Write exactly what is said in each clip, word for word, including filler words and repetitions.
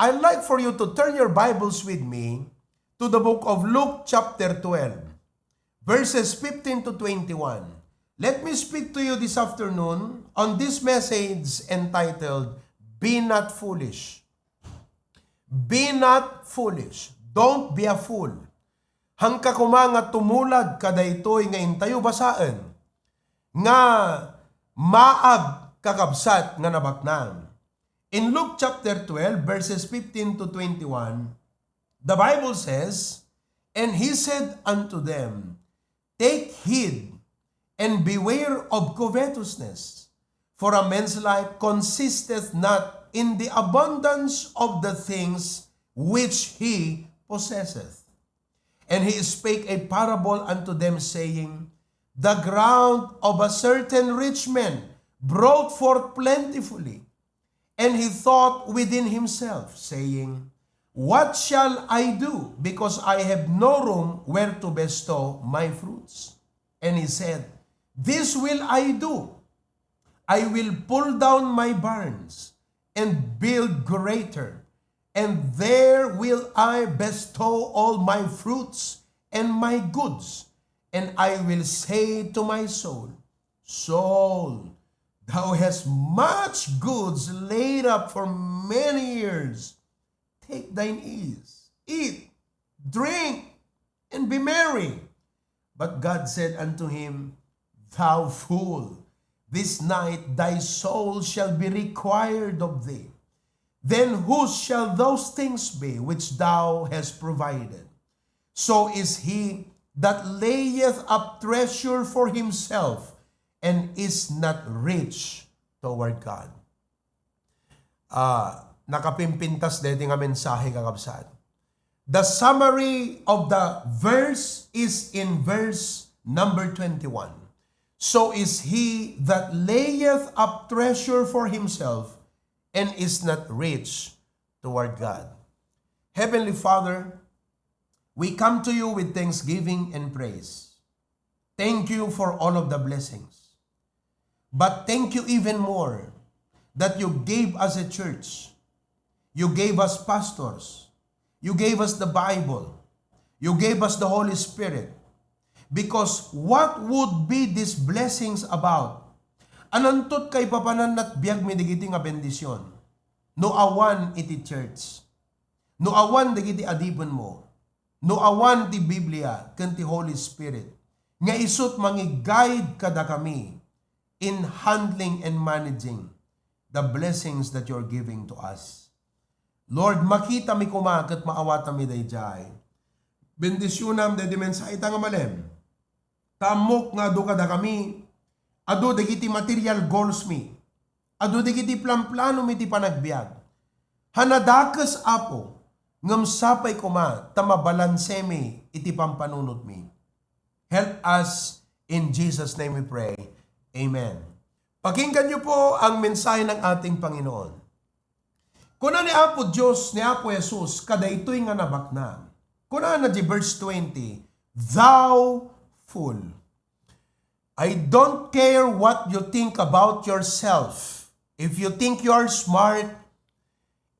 I'd like for you to turn your Bibles with me to the book of Luke, chapter twelve, verses fifteen to twenty-one. Let me speak to you this afternoon on this message entitled, Be Not Foolish. Be not foolish. Don't be a fool. Hangka koma nga tumulad kadaytoy nga intayo basaen, nga maag, kakabsat, nga nabaknang. In Luke chapter twelve, verses fifteen to twenty-one, the Bible says, "And he said unto them, Take heed, and beware of covetousness, for a man's life consisteth not in the abundance of the things which he possesseth." And he spake a parable unto them, saying, The ground of a certain rich man brought forth plentifully. And he thought within himself, saying, What shall I do, because I have no room where to bestow my fruits? And he said, This will I do. I will pull down my barns and build greater, and there will I bestow all my fruits and my goods. And I will say to my soul, Soul, thou hast much goods laid up for many years. Take thine ease, eat, drink, and be merry. But God said unto him, Thou fool, this night thy soul shall be required of thee. Then whose shall those things be which thou hast provided? So is he that layeth up treasure for himself and is not rich toward God. Ah, nakapimpintas deti nga mensahe, kakabsat. The summary of the verse is in verse number twenty-one. So is he that layeth up treasure for himself and is not rich toward God. Heavenly Father, we come to you with thanksgiving and praise. Thank you for all of the blessings. But thank you even more that you gave us a church. You gave us pastors. You gave us the Bible. You gave us the Holy Spirit. Because what would be these blessings about? Anantot kaipapanan natbiag mi dagiti nga bendisyon? No awan iti church, no awan dagiti adipen mo, no awan ti Biblia ken ti Holy Spirit nga isut' mangi-guide kadakami in handling and managing the blessings that you're giving to us. Lord, makitami koma ket maawatami daydiay. Bendisionam daydi mensahe ta nga malem. Ta ammok nga adu kadakami, adu dagiti material goals mi, adu dagiti planplano mi ti panagbiag. Hanadakes, Apo, ngem sapay koma ta mabalansemi iti pampanunotmi. Help us, in Jesus' name we pray. Amen. Pakinggan niyo po ang mensahe ng ating Panginoon. Kuna ni Apo Dios, ni Apo Jesus, kadaytoy nga nabaknang. Kunana di verse twenty, "Thou fool, I don't care what you think about yourself. If you think you are smart,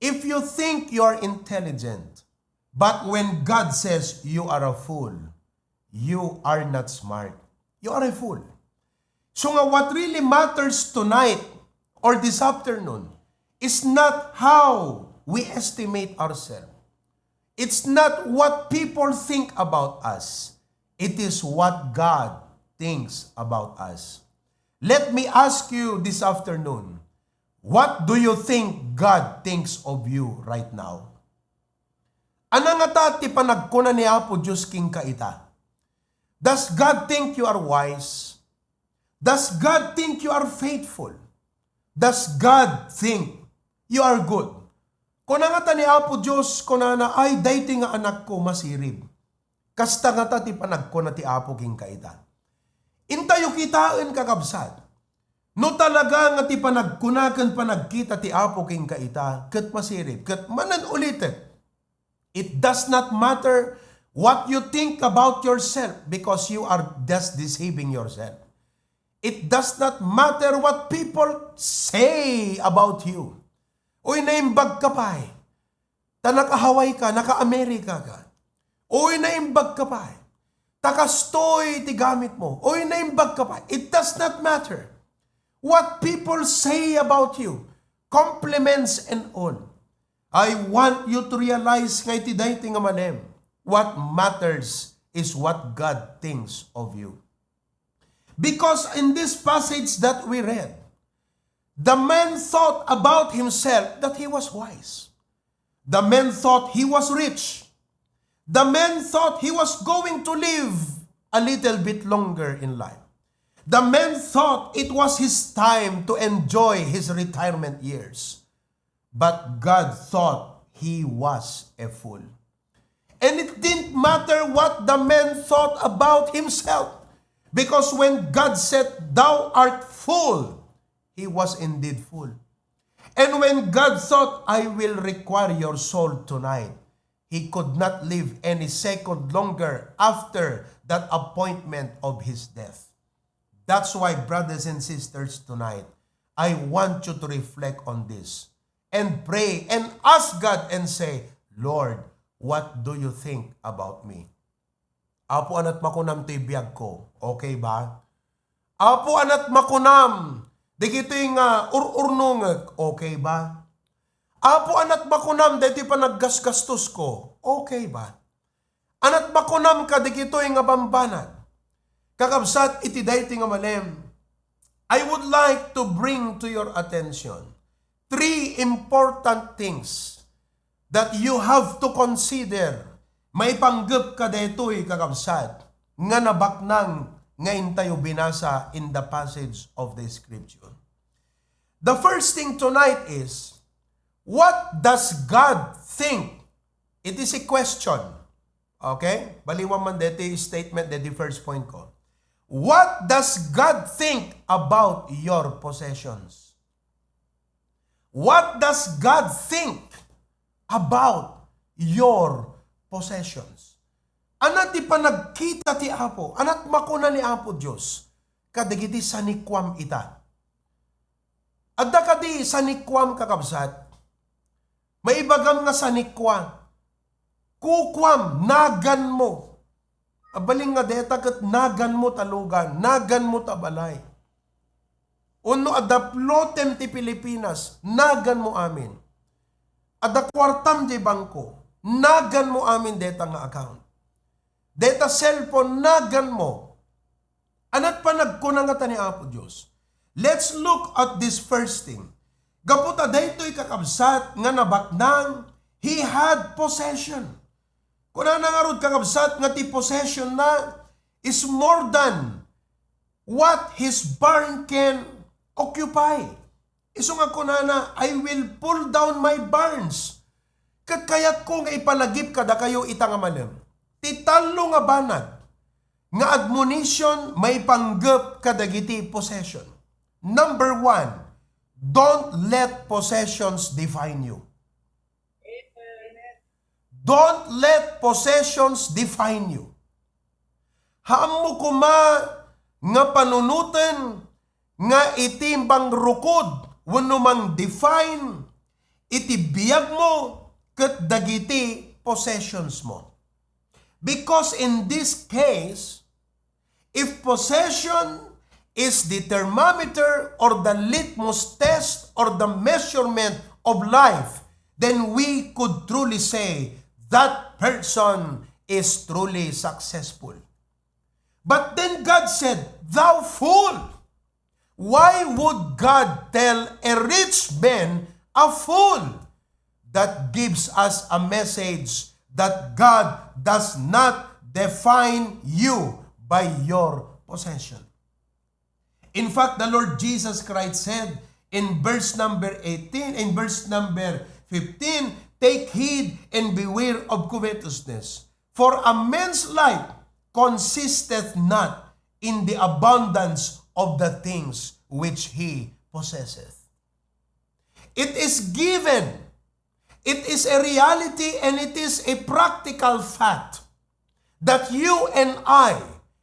if you think you are intelligent, but when God says you are a fool, you are not smart. You are a fool." So nga, what really matters tonight or this afternoon is not how we estimate ourselves. It's not what people think about us. It is what God thinks about us. Let me ask you this afternoon, what do you think God thinks of you right now? Ania ngata ti panagkuna ni Apo Dios kenka ita? Does God think you are wise? Does God think you are faithful? Does God think you are good? Kuna ngata ni Apo Dios, kunana, "Ay, daytoy nga anakko, masirib." Kasta ngata ti panagkuna ti Apo kenka ita. Intayo kitaen, kakabsat. No talaga nga ti panagkuna ken panagkita ti Apo kenka ita, ket masirib, ket manen ulitek, it does not matter what you think about yourself, because you are just deceiving yourself. It does not matter what people say about you. Uy, naimbag ka pay. Ta naka-Hawaii ka, naka-America ka. Uy, naimbag ka pay. Ta kastoy ti gamit mo. Uy, naimbag ka pay. It does not matter. What people say about you, compliments and all. I want you to realize nga iti daytoy nga malem, what matters is what God thinks of you. Because in this passage that we read, the man thought about himself that he was wise. The man thought he was rich. The man thought he was going to live a little bit longer in life. The man thought it was his time to enjoy his retirement years. But God thought he was a fool. And it didn't matter what the man thought about himself, because when God said, "Thou art fool," he was indeed fool. And when God thought, "I will require your soul tonight," he could not live any second longer after that appointment of his death. That's why, brothers and sisters, tonight, I want you to reflect on this and pray and ask God and say, "Lord, what do you think about me?" Apo, anat makunam ti biag ko. Okay ba? Apo, anat makunam dagitoy nga ur-urnongek. Okay ba? Apo, anat makunam dagitoy panaggasgastos ko. Okay ba? Anat makunam ka dagitoy nga bambanag. Kakabsat, iti daytoy nga malem, I would like to bring to your attention three important things that you have to consider maipanggep ka daytoy, kakabsat, nga nabaknang nga intayo binasa in the passage of the scripture. The first thing tonight is, what does God think? It is a question. Okay? Baliwan man deti statement, deti first point ko. What does God think about your possessions? What does God think about your possessions? Ania ti panagkita ti Apo? Ania ti makuna ni Apo Dios kadagiti sanikuam ita? Adda kadi sanikuam, kakabsat? Maibagam nga sanikua. Kukuam, naganmo. Abalin nga deta ket naganmo ta lugan, naganmo ta balay. Wenno adda plotem ti Pilipinas, naganmo amin. Adda kuartam diay bangko, naganmo amin deta nga account. Deta cellphone, naganmo. Ania ti panagkuna ngata ni Apo Dios? Let's look at this first thing. Gapu ta daytoy, kakabsat, nga nabaknang, he had possession. Kunana ngarud, kakabsat, nga ti possession na is more than what his barn can occupy. Isu nga kunana, "I will pull down my barns." Ket kayatko nga ipalagip kadakayo ita nga malem ti tallo nga banag nga admonition maipanggep kadagiti possession. Number one, don't let possessions define you. Don't let possessions define you. Haanmo koma nga panunoten nga iti mangrukod wenno mang-define iti biagmo ket dagiti possessions mo. Because in this case, if possession is the thermometer or the litmus test or the measurement of life, then we could truly say that person is truly successful. But then God said, "Thou fool, why would God tell a rich man a fool?" That gives us a message that God does not define you by your possession. In fact, the Lord Jesus Christ said in verse number eighteen, in verse number fifteen, "Take heed and beware of covetousness, for a man's life consisteth not in the abundance of the things which he possesseth." It is given, it is a reality, and it is a practical fact that you and I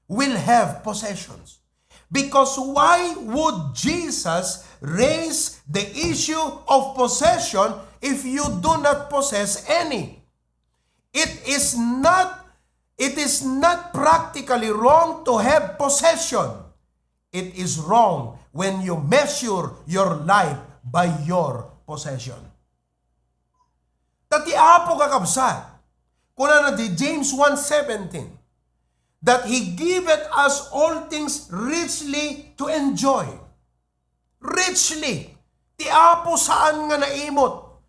will have possessions. Because why would Jesus raise the issue of possession if you do not possess any? It is not it is not practically wrong to have possession. It is wrong when you measure your life by your possession. Ta ti Apo, kakabsat, kunana di James one seventeen, that He giveth us all things richly to enjoy. Richly. Ti Apo saan nga naimot.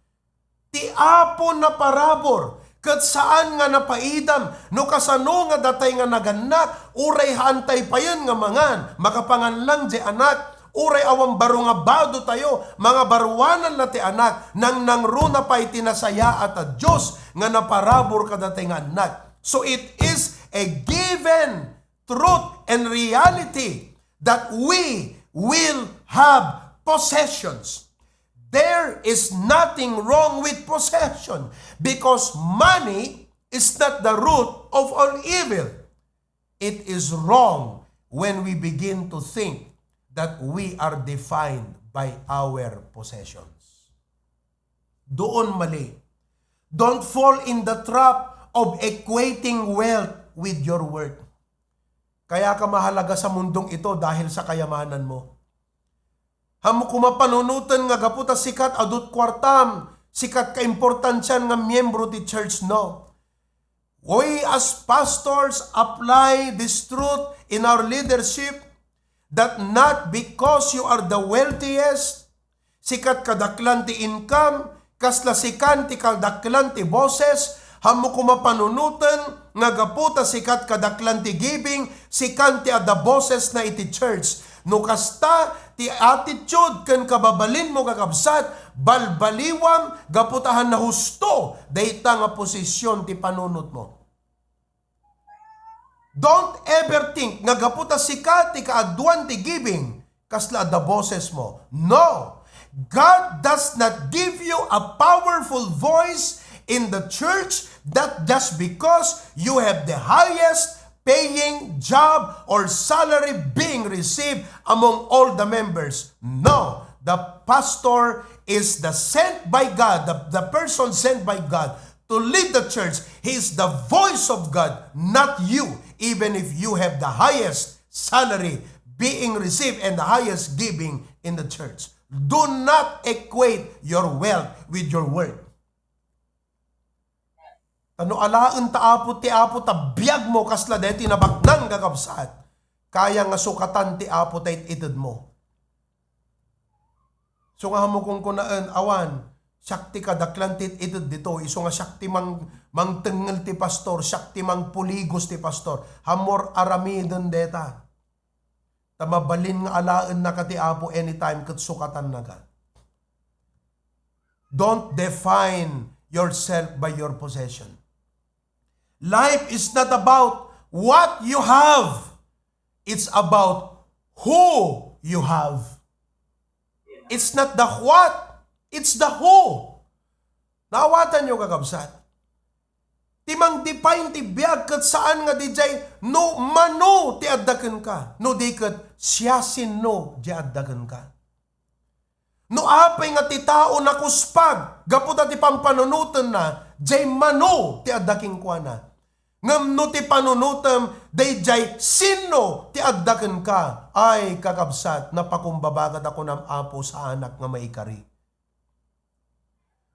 Ti Apo naparabur, ket saan nga napaidam. No kasano nga datay nga nagannak, uray haantay payen nga mangan, makapangan lang di anak, uray awan baro nga bado tayo, mangabaruanan la ti anak, nangnangruna pay ti nasayaat a Dios nga naparabur kadatay nga annak. So it is a given truth and reality that we will have possessions. There is nothing wrong with possession because money is not the root of all evil. It is wrong when we begin to think that we are defined by our possessions. Doon mali. Don't fall in the trap of equating wealth with your worth. Kaya ka mahalaga sa mundong ito dahil sa kayamanan mo. Haanmo koma panunoten nga gapu ta sikat a dut kuartam, sikat ka importansian nga miyembro ti church, no. We as pastors apply this truth in our leadership that not because you are the wealthiest, sikat ka daklan ti income, kasla sikan ti kadaklan ti boses, haanmo koma panunoten nga gapu ta sikat kadaklan ti giving, sikan ti adda bosesna iti church. No kasta ti attitude ken kababalinmo, kakabsat, balbaliwam gapu ta haanna husto dayta nga posisyon ti panunotmo. Don't ever think nga gapu ta sika ti kaaduan ti giving, kasla adda bosesmo. No! God does not give you a powerful voice in the church that just because you have the highest paying job or salary being received among all the members. No! The pastor is the sent by God, the, the person sent by God to lead the church. He is the voice of God, not you, even if you have the highest salary being received and the highest giving in the church. Do not equate your wealth with your worth. Ta no alaen ta Apo ti Apo ta biagmo kasla daytoy nabaknang, kakabsat, kaya nga sukatan ti Apo ta it-itedmo. Isu nga haanmo kunkunaen, awan, siak ti kadaklan ti it-ited ditoy, isu nga siak ti mang-, mangtengngel ti pastor, siak ti mangpuligos ti pastor. Haanmo aramiden dayta. Ta mabalin nga alaennaka ti Apo anytime ket sukatannaka. Don't define yourself by your possession. Life is not about what you have. It's about who you have. It's not the what, it's the who. Naawatanyo, kakabsat? Ti mangdefine ti biag ket saan nga diay no mano ti adda kenka, no di ket siasino ti adda kenka. No apay nga ti tao nakuspag gapu ta ti pampanunotenna, diay mano ti adda kenkuana. Ngem no ti panunotem daydiay sinno ti adda kenka, ay, kakabsat, napakumbabagat a kunam, Apo, saanak nga maikari.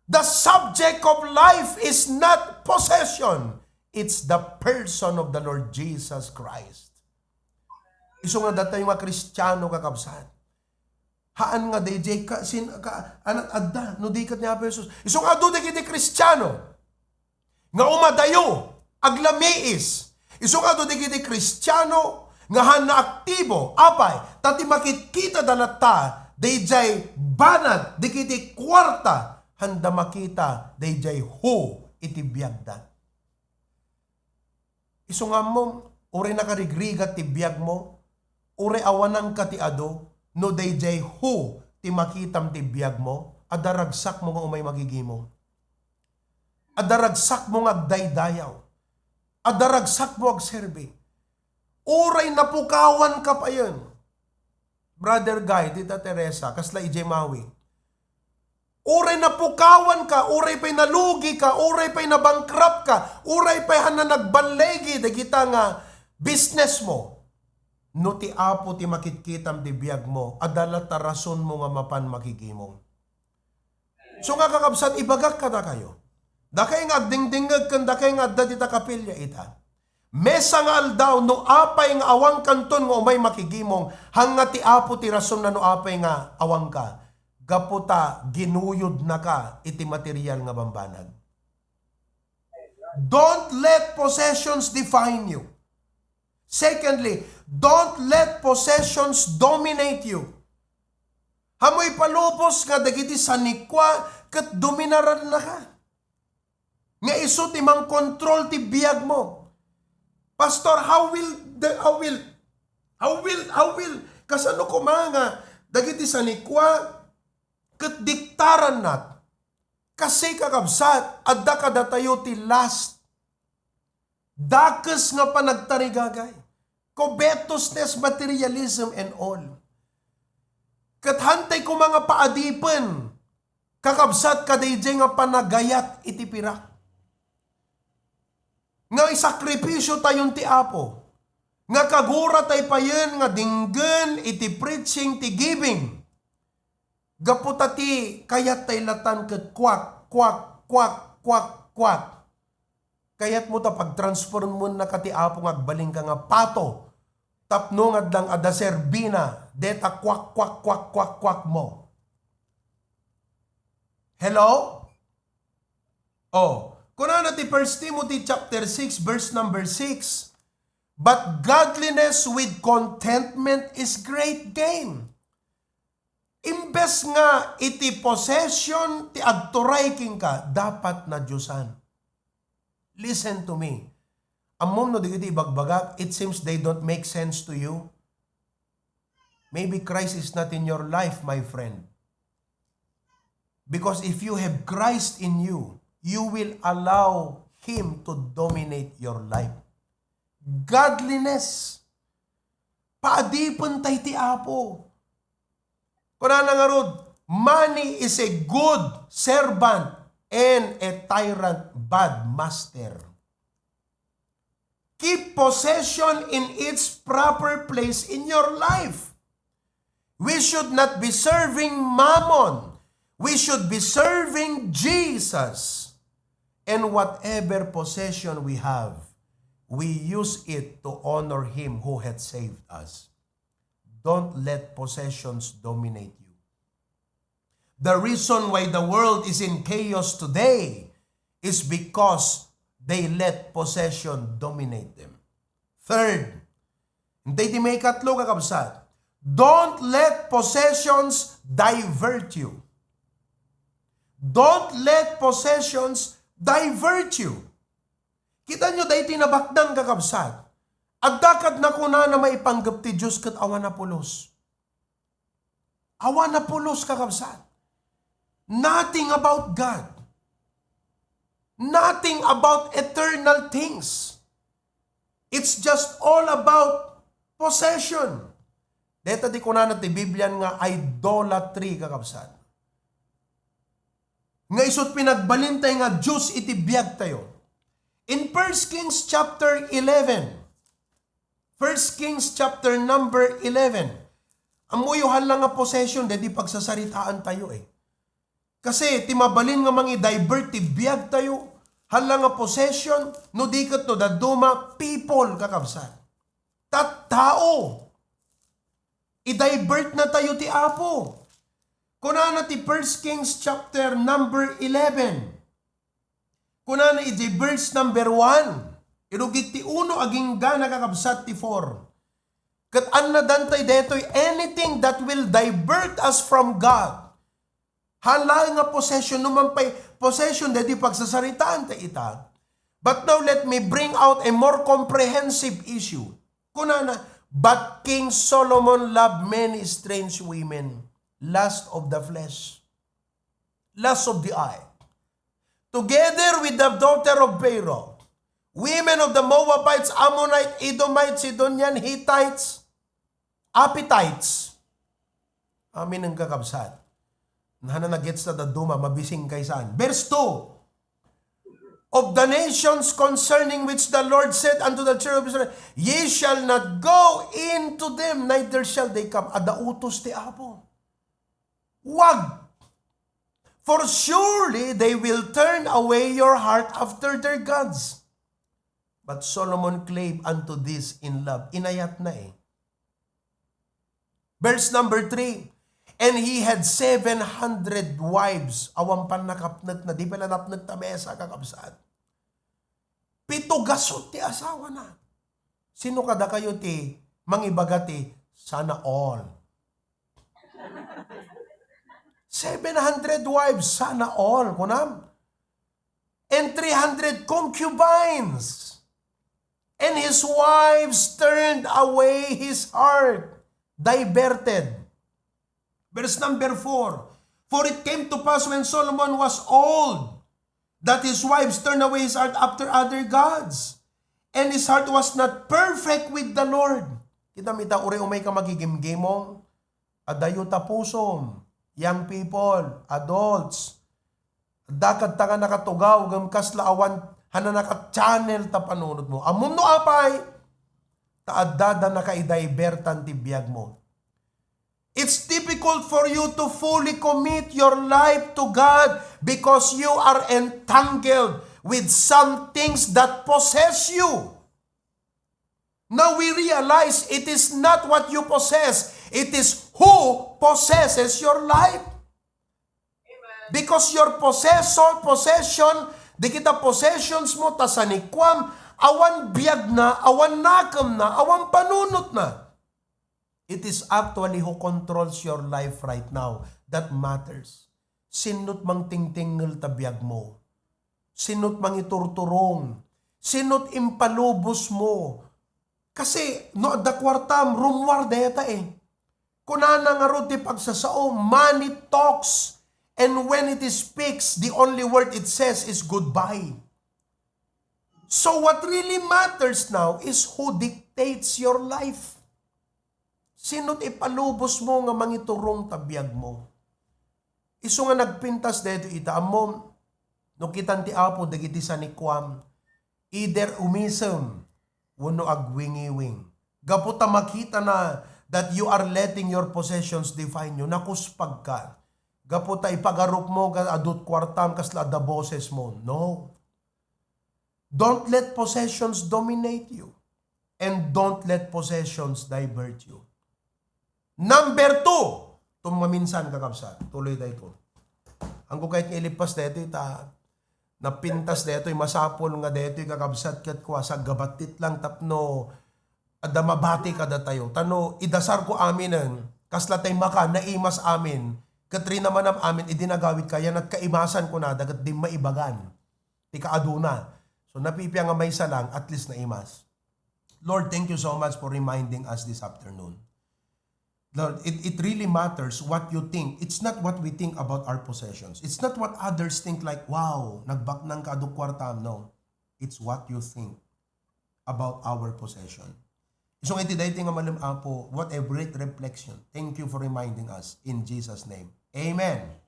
The subject of life is not possession. It's the person of the Lord Jesus Christ. Isu nga datayo nga Kristiano, kakabsat, haan nga daydiay ka, sin, ka, anat adda, no di ket ni Apo Jesus. Isu nga adu dagiti Kristiano nga umadayo, aglamiis. Isu nga adu dagiti Kristiano nga haan nga aktibo. Apay? Ta ti makitkitada latta daydiay banag dagiti kuarta, haanda makita daydiay who iti biagda. Isu nga ammom, uray nakarigrigat ti biagmo, uray awananka ti adu, no daydiay who ti makitam ti biagmo, adda ragsakmo nga umay magigimo. Adda ragsakmo nga agdaydayaw. Adda ragsakmo agserbi. Uray napukawanka payen. Brother Guy, Tita Teresa, kasla idiay Maui. Uray napukawan ka, uray pay nalugi ka, uray pay nabankrupt ka, uray pay han na nagballigi dagita nga business mo. No ti Apo ti makitkitam ti biag mo, adda latta rason mo nga mapan makigimong. So nga, kakabsat, ibagak kadakayo, dakay nga agdingdingngeg ken dakay nga adda dita kapilya ita, maysa nga aldaw, no apay nga awankanton nga umay makigimong, hanga ti Apo ti rasonna no apay nga awanka, gapu ta ginuyodnaka iti material nga bambanag. Don't let possessions define you. Secondly, don't let possessions dominate you. Ammom, ipalubos nga dagiti sanikua ket dominarannaka. Nga isu ti mangkontrol ti biag mo. Pastor, how will the, how will, how will, how will, kasano koma nga dagiti sanikua ket diktarannak? Kasi, kakabsat, adda kadatayo ti lust. Dakes nga panagtarigagay, covetousness, materialism, and all. Ket hantay koma nga paadipen, kakabsat, kadaydiay nga panagayat iti pirak. Nga isakripisyo tayon ti Apo, nga kagura tay payen nga dinggen iti preaching ti giving. Gapu ta ti kayat tay latan ket kuak, kuak, kuak, kuak, kuak. Kayatmo ta pagtransformennaka ti Apo nga agbalinka nga pato tapno nga adda nga adda serbina deta kuak, kuak, kuak, kuak, kuak mo. Hello? Oh, kunana ti First Timothy chapter six, verse number six, "But godliness with contentment is great gain." Imbes nga iti possession ti agturay kenka, dapat nadiosan. Listen to me. Ammom no dagiti ibagbagak, it seems they don't make sense to you. Maybe Christ is not in your life, my friend. Because if you have Christ in you, you will allow Him to dominate your life. Godliness. Paadipen tay ti Apo. Kunana ngarud, "Money is a good servant and a tyrant bad master." Keep possession in its proper place in your life. We should not be serving mammon. We should be serving Jesus. And whatever possession we have, we use it to honor Him who hath saved us. Don't let possessions dominate you. The reason why the world is in chaos today is because they let possession dominate them. Third, intay ti maikatlo, kakabsat, don't let possessions divert you. Don't let possessions divert you. Kita nyo, daytoy nabaknang, kakabsat. Adda kad nakunana maipanggep ti Dios ket awan a pulos. Awan a pulos, kakabsat. Nothing about God. Nothing about eternal things. It's just all about possession. Deta ti kunana ti Biblian nga idolatry, kakabsat. Nga isut pinagbalintay nga Dios iti biagtayo. In First Kings chapter eleven, First Kings chapter number eleven. Ammoyo, hala nga possession, daydi pagsasaritaan tayo eh. Kasi ti mabalin nga mangi-divert ti biag tayo, hala nga possession, no di ket no dadduma, people, kakabsat. Tattao. I-divert na tayo ti Apo. Kunana ti First Kings chapter number eleven. Kunana iti verse number one, irugit ti uno agingga, nakakabsat, ti four. Ket annadantay daytoy, anything that will divert us from God. Hala nga possession, no man pay possession, daydi pagsasaritaan ta ita. But now let me bring out a more comprehensive issue. Kunana, "But King Solomon loved many strange women, lust of the flesh, lust of the eye, together with the daughter of Pharaoh, women of the Moabites, Ammonites, Edomites, Sidonians, Hittites, Apetites." Amin ang kakabsat. Nahana na gets na daduma, mabising kay saan. Verse two, "Of the nations concerning which the Lord said unto the children of Israel, Ye shall not go into them, neither shall they come." Adda utos ti Apo. Wag! "For surely they will turn away your heart after their gods." But Solomon clave unto this in love. Inayat na eh. Verse number three, "And he had seven hundred wives." Awan pannakapnek na, di pala napnek ta mesa, kakabsat. Pito gasut ti asawa na. Sino kadakayo ti mangibaga ti sana all? Seven hundred wives, sana all, kunam? "And three hundred concubines. And his wives turned away his heart," diverted. Verse number four, "For it came to pass when Solomon was old, that his wives turned away his heart after other gods, and his heart was not perfect with the Lord." Kita mi ta, uri umay ka magigimgimong, adayo ta pusom, young people, adults, dakad ta nga nakatugaw, ngem kasla awan hananaka channel ta panunot mo. Ammom no apay, ta adda da nakaidivertan ti biag mo. It's difficult for you to fully commit your life to God because you are entangled with some things that possess you. Now we realize it is not what you possess, it is who possesses your life. Because your possessor, possession, di kita possessions mo, ta sanikuam, awan biag na, awan nakem na, awan panunot na. It is actually who controls your life right now that matters. Sinot mangtingtingngel ta biag mo? Sinot mangiturturong? Sinot impalubos mo? Kasi no adda kuartam, rummuar deta eh. Kunana ngarud ti pagsasao, "Money talks, and when it speaks, the only word it says is goodbye." So what really matters now is who dictates your life. Sino ti ipalubos mo nga mangiturong ta biag mo? Isu nga nagpintas daytoy ita, ammom, no kitan ti Apo dagiti sanikuam, either umisem wenno agwingiwing. Gapu ta makita na that you are letting your possessions define you, nakuspag ka. Gapu ta ipagarup mo nga adu ti kuartam kasla adda boses mo. No. Don't let possessions dominate you. And don't let possessions divert you. Number two, tum-, maminsan, kakabsat, tuloy daytoy. Anggo kayat nga ilipas daytoy, ta napintas daytoy, masapul nga daytoy, kakabsat, ket kua, saggabattit lang tapno adda mabati kadatayo. Ta no idasarko aminen, kasla tay maka, naimas amin, ket rinamanam amin, idi nagawid ka, yan at kaimasan kunada, ket dimma ibagan ti kaaduna. So, napipia nga maysa lang, at least naimas. Lord, thank you so much for reminding us this afternoon. Lord, it, it really matters what you think. It's not what we think about our possessions. It's not what others think, like, "Wow, nagbaknang ka, adu ti kuartam." No. It's what you think about our possession. Isung iti daytoy nga malem, Apo, what a great reflection. Thank you for reminding us. In Jesus' name, amen.